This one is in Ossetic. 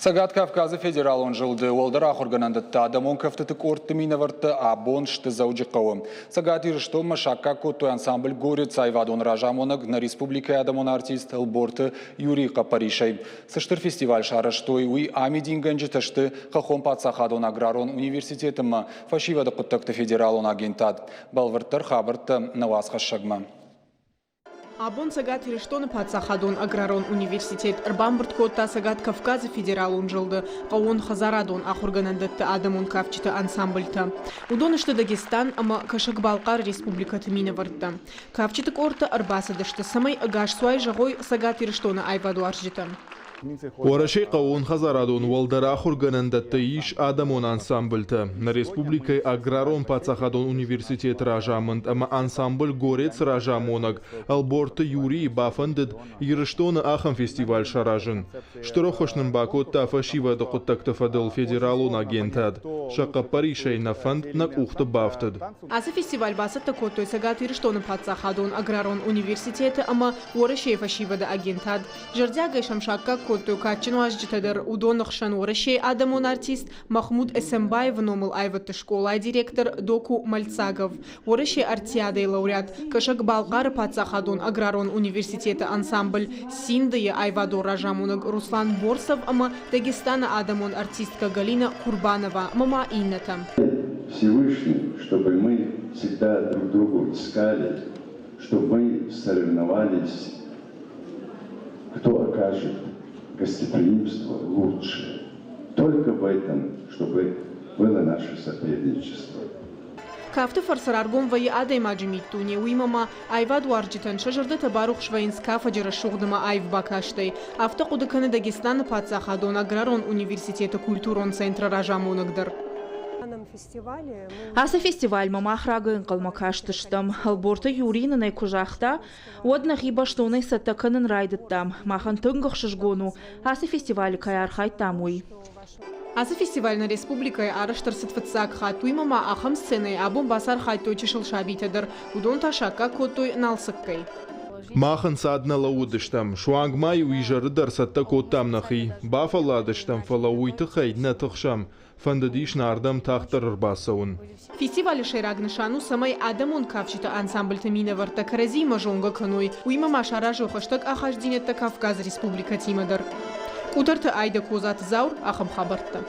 Цӕгат Кавказы федералон зылды уӕлдӕр ахуыргӕнӕндӕтты адӕмон кӕфтыты къордты минӕвӕрттӕ абон сты Дзӕуджыхъӕуы. Цӕгат Ирыстонмӕ саккаг кодтой ансамбль «Горец» аивадон разамонӕг, нӕ республикӕйы адӕмон артист Ӕлборты Юрийы хъӕппӕрисӕй. Цы стыр фестиваль сарӕзтой, уый амидингӕнджытӕ сты Хӕххон паддзахадон аграрон университет ӕмӕ Фӕсивӕды хъуыддӕгты федералон агентад. Бӕлвырддӕр хабӕрттӕ нӕ уацхӕссӕгмӕ. Абон Цӕгат Ирыстоны паддзахадон аграрон университет ӕрбамбырд кодта Цӕгат Кавказы федералон зылды хъӕууонхӕдзарадон ахуыргӕнӕндӕтты адӕмон кафджыты ансамблтӕ. Уыдон сты Дагестан ӕмӕ Кӕсӕг-Балхъары республикӕты минӕвӕрттӕ. Кафджыты къордтӕ ӕрбацыдысты, цӕмӕй ӕгасцуай зӕгъой Цӕгат Ирыстоны аивадуарзджытӕн. Уӕрӕсейы хъӕууонхӕдзарадон уӕлдӕр ахуыргӕнӕндӕтты ис адӕмон ансамблтӕ. Нӕ республикӕйы аграрон паддзахадон университеты разамынд ӕмӕ ансамбль «Горец» разамонӕг Ӕлборты Юрийы бафӕндыд Ирыстоны ахӕм фестиваль саразын. Стыр ӕххуыс нын бакодта фӕсивӕды хъуыддӕгты фӕдыл федералон агентад. Сӕ хъӕппӕрисӕй нӕ фӕнд нӕ къухты бафтыд. Ацы фестиваль бацӕттӕ кодтой Цӕгат Ирыстоны паддзахадон аграрон университеты ӕмӕ Уӕрӕсейы фӕсивӕды агентад. Зӕрдиагӕй сӕм саккаг кодтой кадджын уазджытӕ дӕр, уыдоны хсӕн Уӕрӕсейы адӕмон артист Махмуд Эсембаевы номыл аивӕдты скъолайы директор Доку Мальцагов, Уӕрӕсейы Артиадӕйы лауреат, Кӕсӕг-Балхъары паддзахадон аграрон университеты ансамбль «Синды»-йы аивадон разамонӕг Руслан Борсов ӕмӕ Дагестаны адӕмон артисткӕ Галина Курбанова ӕмӕ ма иннӕтӕ. Всевышний, чтобы мы всегда друг другу искали, чтобы мы соревновались кто окажет гостеприимство лучше. Только в этом, чтобы было наше соперничество. Кафты фӕрцы раргом вӕййы адӕймаджы миддуне, уыимӕ ма аивадуарзджытӕн сӕ зӕрдӕтӕ барухс вӕййынц кафӕджы рӕсугъд ӕмӕ аив бакастӕй. Афтӕ хъуыды кӕны Дагестаны паддзахадон аграрон университеты культурон центры разамонӕг дӕр. Ацы фестивальмӕ мах рагӕй ӕнхъӕлмӕ кастыстӕм. Ӕлборты Юрий нын ӕй куы загъта, Уӕд нӕхи бӕстонӕй цӕттӕ кӕнын райдыдтам. Махӕн тынг ӕхсызгон у, ацы фестивалы кӕй архайдтам, уый. Ацы фестиваль нӕ республикӕйы арӕзт ӕрцыд фыццаг хатт. Уыимӕ ма ахӕм сценӕйы абон бацархайдтой чысыл сабитӕ дӕр. Уыдон та саккаг кодтой Налцыккӕй. Мах ӕнцад нӕ лӕууыдыстӕм, суанг ма-иу изӕры дӕр цӕттӕ кодтам нӕхи. Бафӕлладыстӕм, фӕлӕ уый тыххӕй нӕ тыхсӕм. Фӕндыдис нӕ ардӕм тагъддӕр ӕрбацӕуын. Фестивалы сӕйраг нысан у, цӕмӕй адӕмон кафджыты ансамбльты минӕвӕрттӕ кӕрӕдзиимӕ зонгӕ кӕной, уыимӕ ма саразой хӕстӕг ахастдзинӕдтӕ Кавказы республикӕтимӕ дӕр. Къутӕрты Айдӕ Козаты Заур, ахӕм хабӕрттӕ.